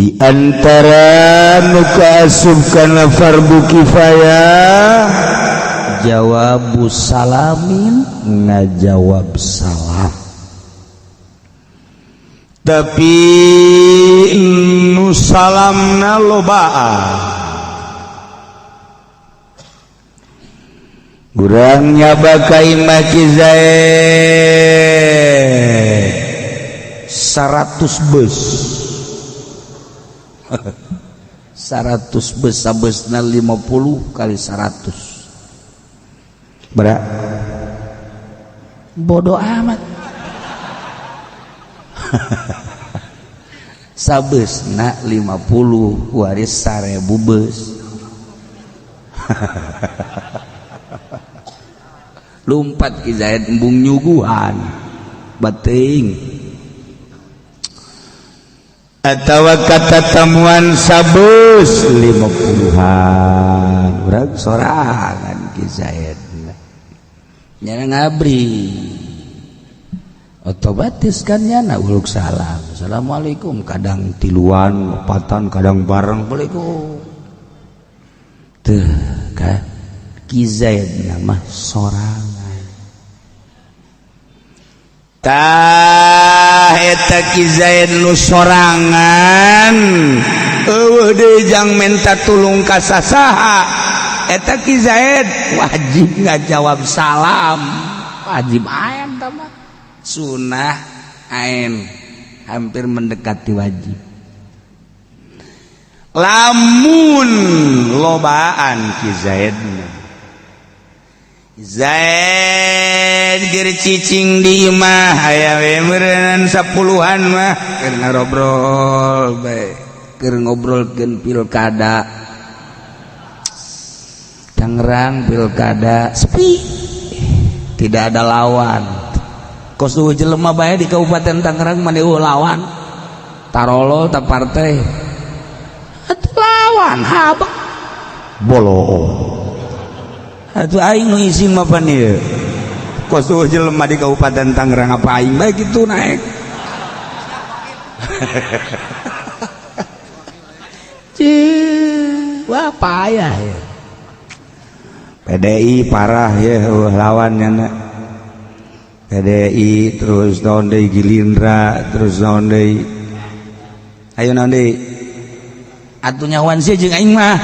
Di antara nu kaasup kana fardu kifayah, jawabu salamin, ngajawab salam. Tapi nu salamna lobaan. Urang nyaba ka imah Ki Zaid 100 bus, 100 bus, sabesna 50 kali 100 berat. Bodoh amat. Sabesna 50 waris 1000 bus. Lumpat Ki Zaid embung nyuguhan bating atau kata temuan sabus 50-an. Urang sorangan, Ki Zaid nyana ngabri, otomatis kan nyana uluk salam, "Assalamualaikum." Kadang tiluan, opatan, kadang bareng, "Assalamualaikum." Tuh kan Ki Zaid nama sorangan. Tah, eta Ki Zaid nu sorangan euweuh deui jang menta tulung ka sasaha. Eta Ki Zaid wajib ngajawab salam, wajib ain tah mah, sunah ain, hampir mendekati wajib. Lamun lobaan, Ki Zaid, Zaid keur cicing di imah, aya we meureun sapuluhan mah keur ngarobrol bae, keur ngobrolkeun pilkada Tangerang. Pilkada sepi, tidak ada lawan. Kos euweuh jelema bae di Kabupaten Tangerang mah, euweuh lawan. Tarolo tak partai atuh lawan habak bolo atuh. Aing nu isin mah pan ieu, kos euweuh jelema di Kabupaten Tangerang, apa aing bae kitu naik. Cih, wah, payah ya. PDI parah ya, euweuh lawan nyana PDI. Terus naon deui? Gerindra. Terus naon deui? Ayo, naon deui atuh? Nyawan sih jeung aing mah.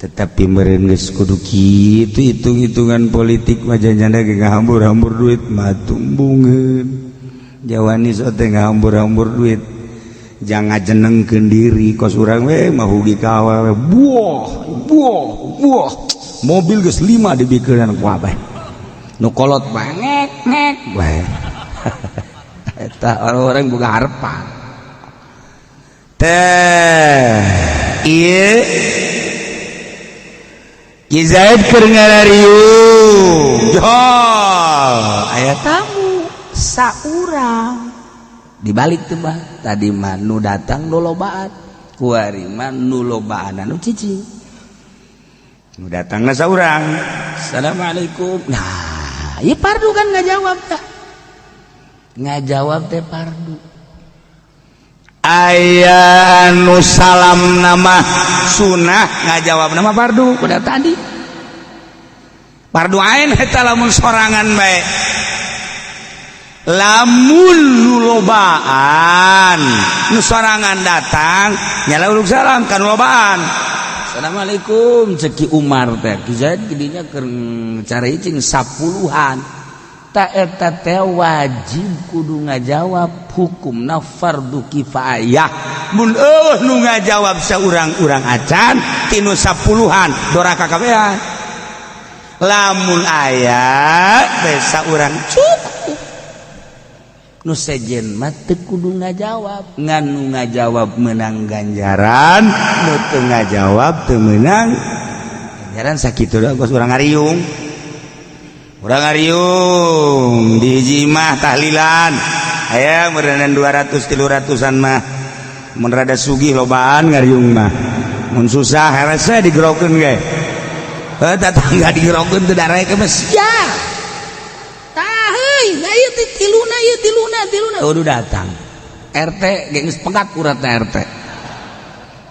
Tetapi meureun geus kudu kitu, hitung-hitungan politik mah janjana ge ngahambur-hambur duit mah. Tumbungeun jawani sote ngahambur-hambur duit, jangan ngajenengkeun diri. Kos urang we mah hugi ka awewe, buah buah buah, mobil geus lima dibikeun ku abah nu kolot bae, ngek ngek bae. Eta orang-orang boga harapan teh. Ieu Ki Zaid keur ngarariung, jol aya tamu saurang. Dibalik tuh bah, tadi mah nu datang nu lobaan, kuari mah nu lobaan nu cicing. Nu datangna saurang, "Assalamualaikum." Nah, ieu pardu kan nggak jawab tah, nggak jawab teh pardu. Aya nu salam nama sunah, ngajawab nama fardu. Udah tadi fardu ain eta lamun sorangan bae. Lamun nu lobaan, nu sorangan datang nyala uluk salam kan lobaan, "Assalamualaikum," cek Ki Umar teh. Ki Zaid gedinya keur cari cing sapuluhan. Tak, eta teh wajib kudu ngajawab, hukumna fardu kifayah. Mun euweuh nu ngajawab saurang-urang acan tinu sapuluhan, doraka kabehan. Lamun aya teh saurang cukup, nu sejen mah teu kudu ngajawab. Ngan nu ngajawab menang ganjaran, nu teu ngajawab teu meunang ganjaran. Sakitu da. Geus urang ngariung, urang ngariung di hiji imah tahlilan, aya meureunan 200 300-an mah. Mun rada sugih lobaan ngariung mah, mun susah hese digerokeun ge. Heuh, tetangga digerokeun teu darek mah sia. Tah heuy, ieu teh tiluna, ieu tiluna, tiluna. Udah datang. RT geus pegat uratna RT.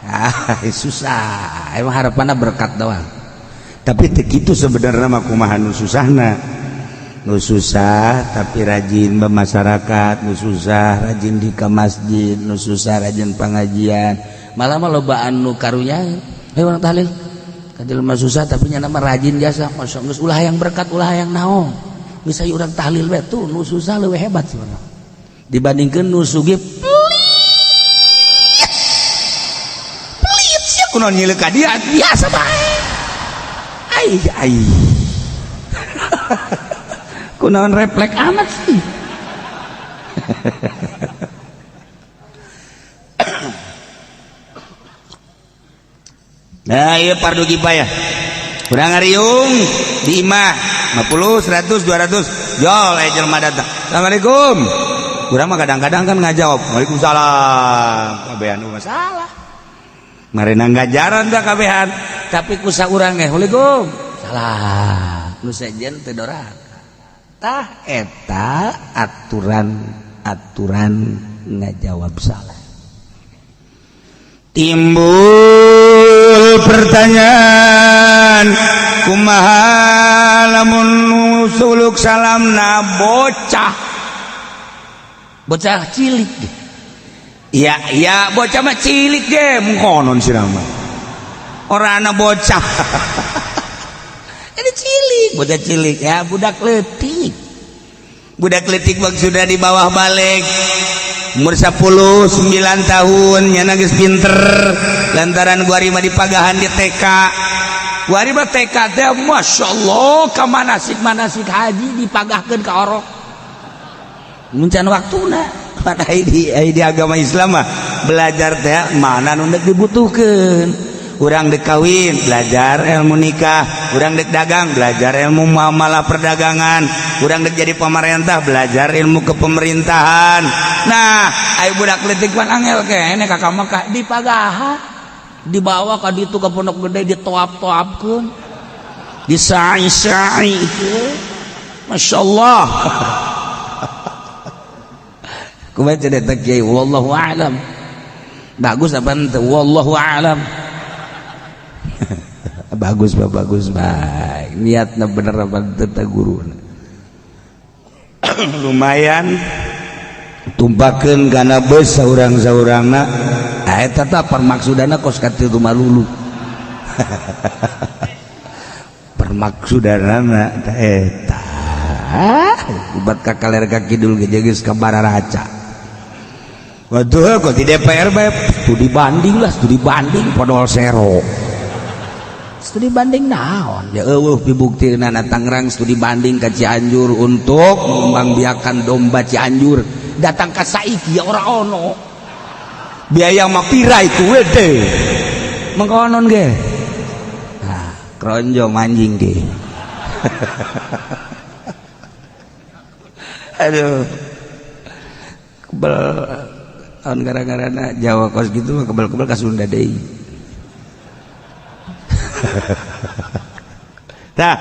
Ah, susah. Emang harapanna berkat doang. Tapi teu kitu sebenarnya mah. Kumaha nu susahna? Nu susah tapi rajin bermasyarakat, nu susah rajin di ke masjid, nu susah rajin pengajian, malah mah lobaan nu karunya. Hei, urang tahlil ka jelema susah tapi nyana mah rajin jasa. Masya, geus ulah yang berkat, ulah yang naon, bisa urang tahlil we tuh. Nu susah leuwih hebat sebenarnya dibandingkeun nu sugih pelit. Pelit sia, kunaon nyileuk ka dia? Biasa bae. Ai ai, kunaon refleks amat sih? Nah, iya, fardu kifayah. Urang ngariung di imah 50, 100, 200 jol, eh, jelema datang, "Assalamualaikum." Urang mah kadang-kadang kan ngajawab "Waalaikumsalam", kabehan masalah marena ngajaran tah kabehan, tapi ku saurang ge "Waalaikum salam", nu sejen teu doraka. Tah, eta aturan aturan ngajawab salah. Timbul pertanyaan, kumaha lamun suluk salamna bocah? Bocah cilik. Ya ya, bocah mah cilik ge mengkonon sih nama orang anak bocah. Ini cilik, bocah cilik ya, budak letik. Budak letik sudah di bawah balig, umur 10 9 tahun, nyana geus pinter lantaran gua mah dipagahan di TK. Gua mah TK teh, Masya Allah, ka manasik manasik haji dipagahkeun ka orok muncan waktuna. Pada di agama Islam mah belajar teh mana nu dibutuhkeun. Urang dek kawin, belajar ilmu nikah. Urang dek dagang, belajar ilmu muamalah perdagangan. Urang dek jadi pemerintah, belajar ilmu kepemerintahan. Nah, ayo budak leutik pan angel keneh ka Mekah dipagahan, dibawa ka ditu ka Pondok Gede, ditoap-toapkeun, disai-sai. Masya Allah. Kumaha cenah kiai? Wallahu a'lam. Bagus apa henteu? Wallahu a'lam. Bagus, Pak, bagus, baik. Niatna bener apa teu guru? Lumayan tumpakeun kana beus saurang-saurangna. Ah, eta tah permaksudana kos katitu malulu. Permaksudanana eta ubat ka kaler ka kidul ge geus ka bararaca. Waduh, kok di DPR bae? Studi banding lah, studi banding podol sero. Studi banding naon ya? Eueuh pibuktina. Tangerang studi banding ke Cianjur untuk mengembangbiakan domba Cianjur, datang ke saiki ya ora ono. Biaya mah pira iku wede? Mengkonon ge. Nah, kronjo manjing ge. Aduh, kebel tahun gara-gara Jawa kos gitu mah, kebel-kebel ka Sunda deui. Nah,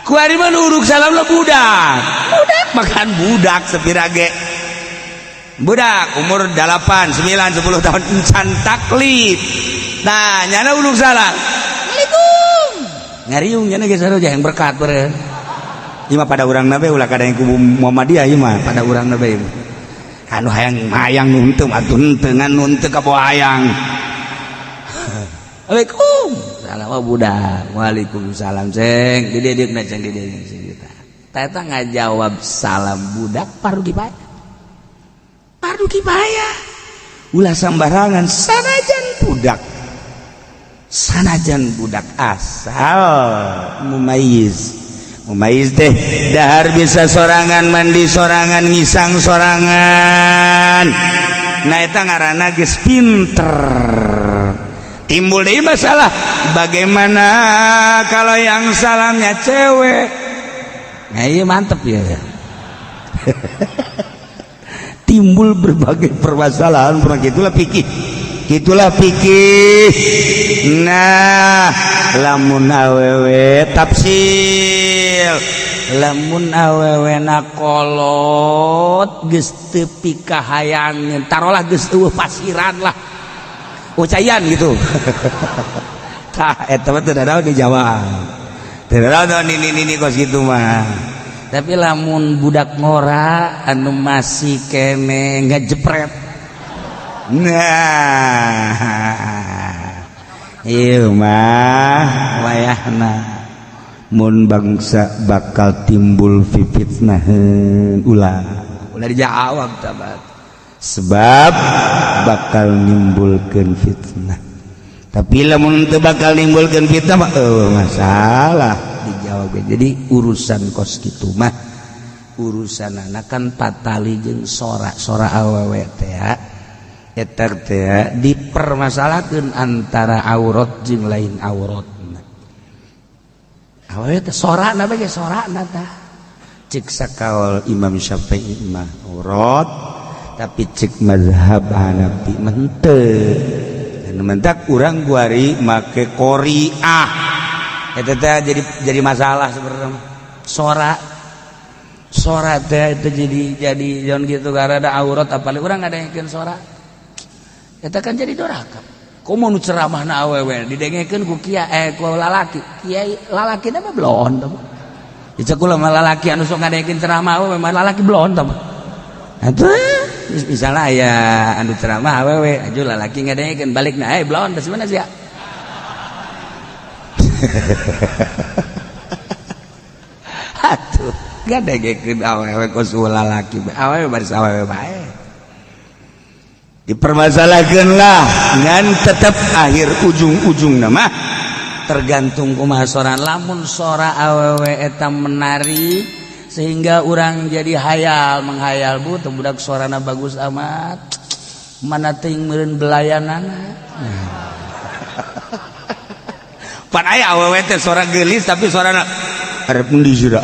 kuari mah uruk salam lah budak budak, makan budak sepira ge, budak umur 8, 9, 10 tahun encan taklif. Nah, nyana uluk salam, "Assalamualaikum," ngariung nyana geus yang berkat beureun. Ieu mah pada urang nabe, ulah kada yang kubu Muhammadiyah ieu mah. Pada urang nabe. Anu hayang hayang nu henteu atuh henteu, ngan nu henteu ka hayang. Assalamualaikum, salam budak, "Waalaikumsalam, ceng." Dididik na, ceng, dididik sing kita. Eta ngajawab salam budak fardu kifayah, fardu kifayah. Ulah sambarangan, sanajan budak, sanajan budak, asal mumayyiz. Mumayyiz teh dahar bisa sorangan, mandi sorangan, ngisang sorangan. Nah, eta ngaranna geus pinter. Timbul deui masalah, bagaimana kalau yang salamnya cewek? Nah, iya, mantep ya. Timbul berbagai permasalahan. Pernah gitulah pikir, gitulah pikir. Nah, lamun awewe tafsil, Lamun awewena kolot geus teu pikahayangeun, tarolah geus eueuh pasiran lah, ucayan gitu. Tah, eta mah teu naon dijawab, teu naon nini-nini kos kitu mah. Tapi lamun budak ngora anu masih kene ngajepret, nah ieu mah wayahna mun bangsa bakal timbul fitnaheun, ulah ulah dijawab tabat, sebab bakal nimbulkeun fitnah. Tapi lamun teu bakal nimbulkeun fitnah mah eueuh masalah dijawab. Jadi urusan kos kitu mah urusan kan patali jeung sora sora awewe teh eta teh dipermasalahkeun antara aurat jeung lain aurat. Awewe teh sorana bae, sorana tah cek sakaol Imam Syafi'i mah aurat, tapi cek mazhab Hanafi mah henteu. Mentak urang guari make qoriah eta teh jadi masalah sebenarnya. Sora sora teh itu jadi jangan gitu karena ada aurat, apalagi urang ngadengekeun sora eta kan jadi doraka. Komo nu ceramahna awewe didengekeun ku kiai, ku lalaki, kiai lalaki mah blon tah. Dicek kula mah lalaki anu sok ngadengekeun ceramah awewe mah lalaki blon tah. Atuh misalnya aya anu ceramah awewe aju lalaki ngadengekeun, balikna, "Eh, blon tah mana sia?" Atuh ngadengekeun awewe kos lalaki, awewe baris awewe bae. Dipermasalahkan lah, ngan tetap akhir ujung-ujung nama tergantung kumaha sora. Lamun sora awewe eta menarik sehingga orang jadi hayal menghayal, bu teu budak sorana bagus amat, mana teuing meureun belayanana. Pan aya awewe teh sora geulis tapi sorana arep endi sira.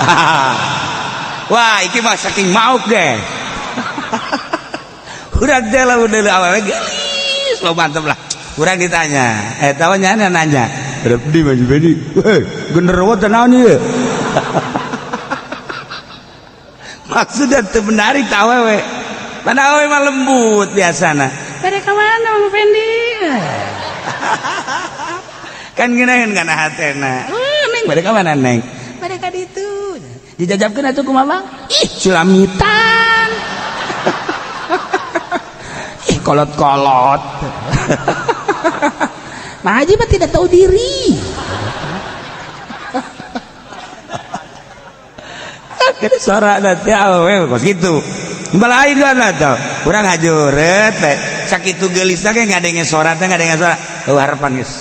Wah, iki mah saking mauk deh. Urang teh lamun deuleu awewe geulis lo mantep lah. Urang ditanya, tahu nya nanya, "Arep di Mas Bedi?" "Heh, genderuwo teh naon ieu?" Maksudnya teu menarik ta awewe. Mana awewe mah lembut biasana. "Bade ka mana, Mang Fendi?" Kan ngeunaheun kana hatena. "Neng, bade ka mana, Neng?" "Bade ka ditu." Dijajabkeun atuh kumaha, Bang? Ih, culamitan. Ih, kolot-kolot. Mang Haji mah tidak tahu diri. Sora nanti awewe kos kitu. Balain kan atuh. Urang hajureut teh. Sakitu geulisna ge ngadenge sora teh, ngadenge sora. Eueuh harapan geus.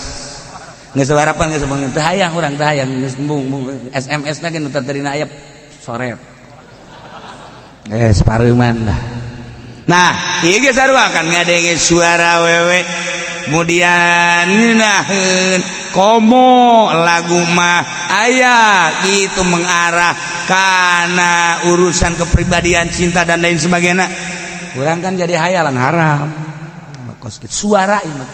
Geus harapan geus teu hayang urang, teu hayang geus embung SMS na ge nu terina aya soret. Separeuman lah. Nah, ieu ge sarua kan ngadenge suara wewe. Kemudian ngeunaheun komo lagu mah aya gitu mengarah karena urusan kepribadian, cinta dan lain sebagainya. Urang kan jadi hayalan haram. Kos kitu suara ieu mah.